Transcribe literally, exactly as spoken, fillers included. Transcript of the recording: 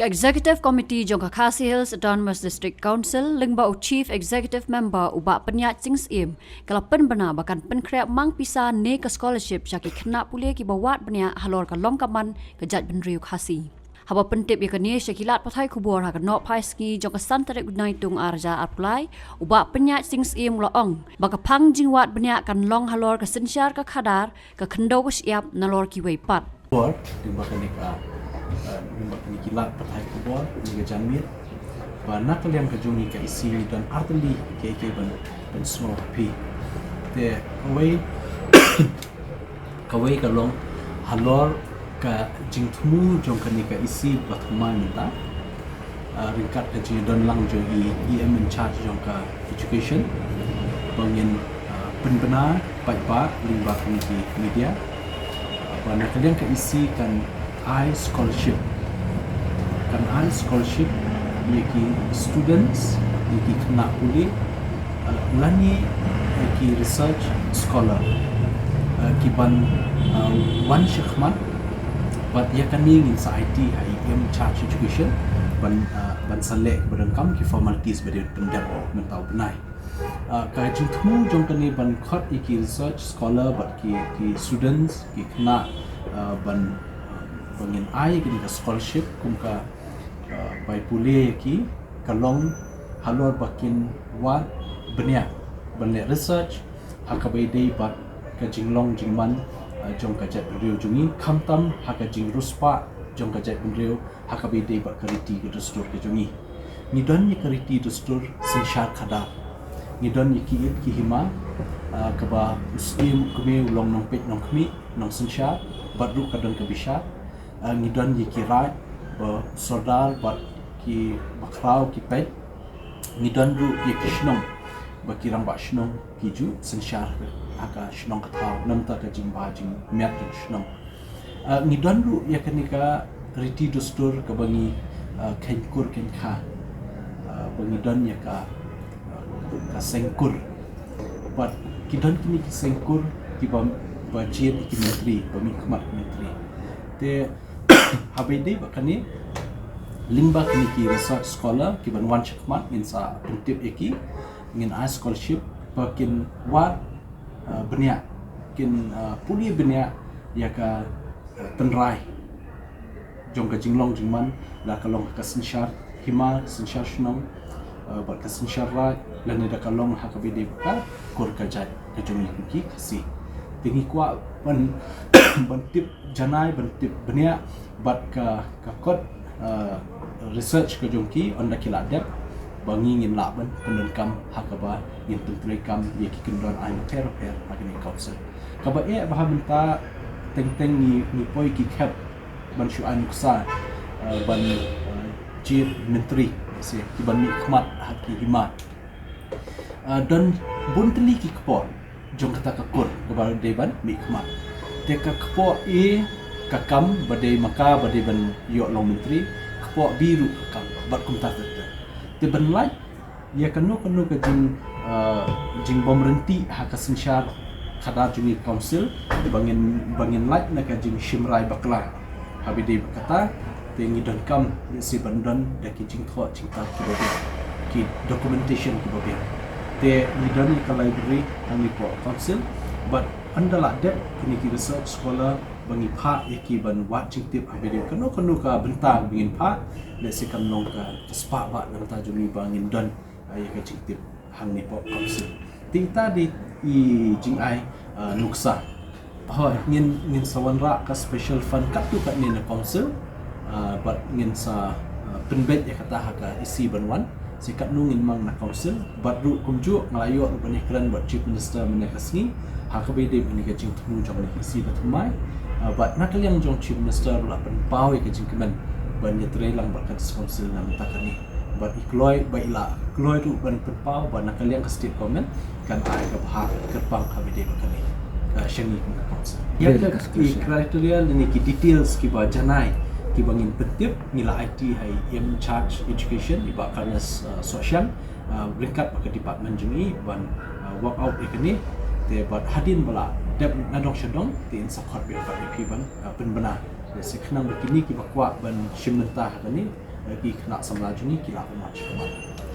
Ka Executive Committee jong ka Khasi Hills Autonomous District Council lyngba u Chief Executive Member u Bah Pynïaid Sing Syiem ka la pynbna ba kan pynkhreh mang pisa ne ka scholarship sha ki khynnah pule kiba wad bniah halor ka long ka man ka jaitbynriew Khasi. Haba pyntip ïa kane sha ki lad pathai khubor ha ka nohphai sngi jong ka san tarik u Naitung ar hajar arphew lai, u Bah Pynïaid Sing Syiem u la ong ba ka phang jingwad bniah kan long halor ka synshar ka khadar, ka khyndew ka shyiap nalor kiwei pat. Khubor lyngba kane ka, eh, lyngba kane ki lad pathai khubor, kane ka janmiet ba na ka liang ka jong ngi ka EC ngi don artylli kiei kiei ban, ban sngewbha phi. Te kawei kawei ka long halor ka jingthmu jong kane ka EC ba thymmai mynta, ah, ryngkat ka jingdon lang jong i EM in charge jong ka education ba ngin, ah, pynbna paidbah lyngba kine ki media, ah, ba na ka liang ka EC kan ai scholarship, kan ai scholarship ïa ki students, ïa ki khynnah pule, uh, lane ïa ki research scholar, uh, ki ban, uh, wan shakhmat. Bad ïa kane ngin sa aiti ha i EM in charge education ban, uh, ban sa leh ba donkam ki formalities ba dei ban pyndep mynta u bnai. Uh, ka jingthmu jong kane ban khot ïa ki research scholar bad ki, ki students, ki khynnah, uh, ban, uh, ba ngin ai kane ka scholarship kum ka, uh, bai pule ïa ki, ka long halor ba kin wad bniah ban leh research ha kaba ïadei bad ka jinglong jingman, uh, jong ka jaitbynriew jong ngi, khamtam ha ka jingriewspah jong ka jaitbynriew ha kaba ïadei bad ka riti ka dustur ka jong ngi. Ngi don ïa ka riti dustur synshar khadar. Ngi don ïa ki ïit ki hima, ah, kaba u syiem u kmie u long nongpeit nongkhmih nongsynshar, bad ruh ka don ka bishar. Ah, ngi don ïa ki raid ba sordar bad ki bakhraw ki peit. Ngi don ruh ïa ki shnong ba ki rangbah shnong ki ju synshar ha ka shnong ka thaw namar ka jingbha jingmiat jong shnong. Ah, ngi don ruh ïa kane ka riti dustur kaba ngi, ah, kheiñ kur kheiñ kha. Ah, ba ngi don ïa ka, ah, ka seng kur. Bad ki don kine ki seng kur kiba, ba jied ïa ki myntri, ba mihkhmat ki myntri. Te haba ïadei bad kane, lyngba kine ki research scholar kiban wan shakhmat ngin sa pyntip ïa ki, ngin ai scholarship ba kin wad, ah, bniah, kin, ah, pule bniah ïa ka, ah, tynrai jong ka jinglong jingman, la ka long ka synshar hima, synshar shnong, ah, bad ka synshar raid, lane da ka long ha kaba ïadei bad ka kur ka jait ka jong ngi kum ki Khasi. Te ngi kwah ban, ban tip janai, ban tip bniah bad ka, ka kot, ah, research ka jong ki, ynda ki la dep, ba ngi ngin lah ban pyndonkam ha kaba ngin pyntreikam ïa ki kyndon aiñ bapher bapher ha kane ka council. Kaba eh ba ha mynta teng teng ngi, ngi poi ki khep ban shu ai nuksa, ah, ban, ah, jied myntri, se kiban mihkhmat ha ki hima. Ah, don bun tylli ki kpoh jong kata ka kur kaba dei ban mihkhmat. Te ka kpoh A ka kam ba dei ma ka ba dei ban ïoh long myntri, kpoh B ruh ka kam bad kumta ter ter. Te ban lait ïa kano kano ka jing, ah, jingbymryntih ha ka synshar khadar jong ngi council, ba ngin, ba ngin lait na ka jingshim rai bakla. Haba ïadei bad kata, te ngi donkam lehse ban don da ki jingthoh jingtap kiba biang, ki documentation kiba biang. Te ngi don ïa ka library hangne hapoh council, bad ynda la dep kine ki research scholar ba ngi phah ïa ki ban wad jingtip haba ïadei kano kano ka bynta ba ngin phah, lehse kan long ka, ka spah ba na ka bynta jong ngi ba ngin don, ah, ïa ka jingtip hangne hapoh council. Te ita dei i jingai, ah, nuksa. Hooid, ngin, ngin sa wanrah ka special fund katto katne na council, ah, bad ngin sa, ah, pynbeit ïa kata ha ka EC ban wan. Sa katno ngin mang na council, bad ruh kumjuh nga la ïoh ruh ban ïakren bad Chief Minister mynne ka sngi ha kaba ïadei bad kane ka jingthmu jong kane ka EC ba thymmai. Ah, bad na ka liang jong Chief Minister ruh la pynpaw ïa ka jingkmen ban ïatrei lang bad ka District Council na ka bynta kane. Bad i kloi, ba i la kloi ruh ban pynpaw ba na ka liang ka State Government kan ai ka bhah kyrpang kaba ïadei bad kane, ah, sha ngi kum ka council. Ïa ka, i criteria lane ki details kiba janai kiba ngin pyntip, ngi la aiti ha i EM in charge education, i Bah Carnes, ah, Sohshang, ah, ryngkat bad ka department jong ngi ban, ah, work out ïa kane. Te bad hadien ba la dep nadong shadong te in sa khot biang pat ïa phi ban, ah, pynbna. Te sa khnang ba kine kiba kwah ban shim bynta ha kane, ki khynnah samla jong ngi ki la pynwan shakhmat.